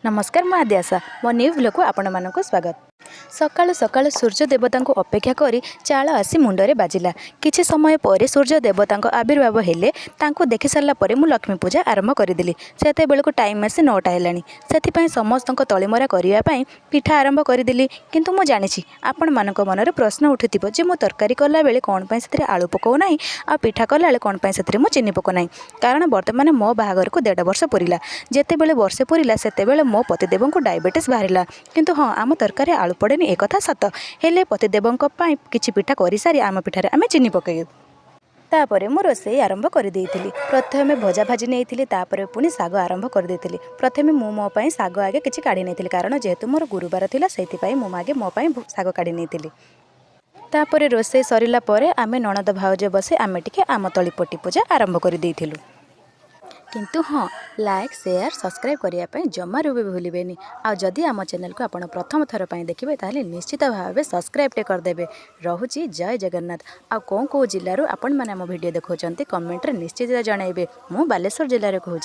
ନମସ୍କାର, ମୁଁ ଆଦ୍ୟାସା। ମୋ ନ୍ୟୁ ବ୍ଲଗ୍କୁ ଆପଣମାନଙ୍କୁ ସ୍ୱାଗତ। ସକାଳୁ ସକାଳୁ ସୂର୍ଯ୍ୟ ଦେବତାଙ୍କୁ ଅପେକ୍ଷା କରି ଚାଳ ଆସି ମୁଣ୍ଡରେ ବାଜିଲା। କିଛି ସମୟ ପରେ ସୂର୍ଯ୍ୟ ଦେବତାଙ୍କ ଆବିର୍ଭାବ ହେଲେ। ତାଙ୍କୁ ଦେଖି ସାରିଲା ପରେ ମୁଁ ଲକ୍ଷ୍ମୀ ପୂଜା ଆରମ୍ଭ କରିଦେଲି। ସେତେବେଳକୁ ଟାଇମ୍ ଆସି 9ଟା ହେଲାଣି। ସେଥିପାଇଁ ସମସ୍ତଙ୍କ ତଳିମରା କରିବା ପାଇଁ ପିଠା ଆରମ୍ଭ କରିଦେଲି। କିନ୍ତୁ ମୁଁ ଜାଣିଛି, ଆପଣମାନଙ୍କ ମନରେ ପ୍ରଶ୍ନ ଉଠୁଥିବ ଯେ ମୁଁ ତରକାରୀ କଲାବେଳେ କ'ଣ ପାଇଁ ସେଥିରେ ଆଳୁ ପକାଉ ନାହିଁ ଆଉ ପିଠା କଲାବେଳେ କ'ଣ ପାଇଁ ସେଥିରେ ମୁଁ ଚିନି ପକାଉ ନାହିଁ। କାରଣ ବର୍ତ୍ତମାନ ମୋ ବାହାଘରକୁ 1.5 ବର୍ଷ ପୁରିଲା। ଯେତେବେଳେ ବର୍ଷେ ପୁରିଲା, ସେତେବେଳେ ମୋ ପତିଦେବଙ୍କୁ ଡାଇବେଟିସ୍ ବାହାରିଲା। କିନ୍ତୁ ହଁ, ଆମ ତରକାରୀରେ ଆଳୁ ପଡ଼େନି, ଏକଥା ସତ। ହେଲେ ପତିଦେବଙ୍କ ପାଇଁ କିଛି ପିଠା କରିସାରି ଆମ ପିଠାରେ ଆମେ ଚିନି ପକାଇବୁ। ତାପରେ ମୁଁ ରୋଷେଇ ଆରମ୍ଭ କରିଦେଇଥିଲି। ପ୍ରଥମେ ଭଜା ଭାଜି ନେଇଥିଲି, ତାପରେ ପୁଣି ଶାଗ ଆରମ୍ଭ କରିଦେଇଥିଲି। ପ୍ରଥମେ ମୁଁ ମୋ ପାଇଁ ଶାଗ ଆଗେ କିଛି କାଢ଼ି ନେଇଥିଲି, କାରଣ ଯେହେତୁ ମୋର ଗୁରୁବାର ଥିଲା, ସେଇଥିପାଇଁ ମୁଁ ଆଗେ ମୋ ପାଇଁ ଶାଗ କାଢ଼ି ନେଇଥିଲି। ତାପରେ ରୋଷେଇ ସରିଲା ପରେ ଆମେ ନଣଦ ଭାଉଜ ବସି ଆମେ ଟିକେ ଆମ ତଳି ପଟି ପୂଜା ଆରମ୍ଭ କରିଦେଇଥିଲୁ। କିନ୍ତୁ ହଁ, ଲାଇକ୍, ସେୟାର, ସବସ୍କ୍ରାଇବ୍ କରିବା ପାଇଁ ଜମାରୁ ବି ଭୁଲିବେନି। ଆଉ ଯଦି ଆମ ଚ୍ୟାନେଲକୁ ଆପଣ ପ୍ରଥମ ଥର ପାଇଁ ଦେଖିବେ, ତାହେଲେ ନିଶ୍ଚିତ ଭାବେ ସବସ୍କ୍ରାଇବ୍ଟେ କରିଦେବେ। ରହୁଛି, ଜୟ ଜଗନ୍ନାଥ। ଆଉ କେଉଁ କେଉଁ ଜିଲ୍ଲାରୁ ଆପଣମାନେ ଆମ ଭିଡ଼ିଓ ଦେଖାଉଛନ୍ତି, କମେଣ୍ଟରେ ନିଶ୍ଚିତ ଜଣାଇବେ। ମୁଁ ବାଲେଶ୍ୱର ଜିଲ୍ଲାରେ କହୁଛି।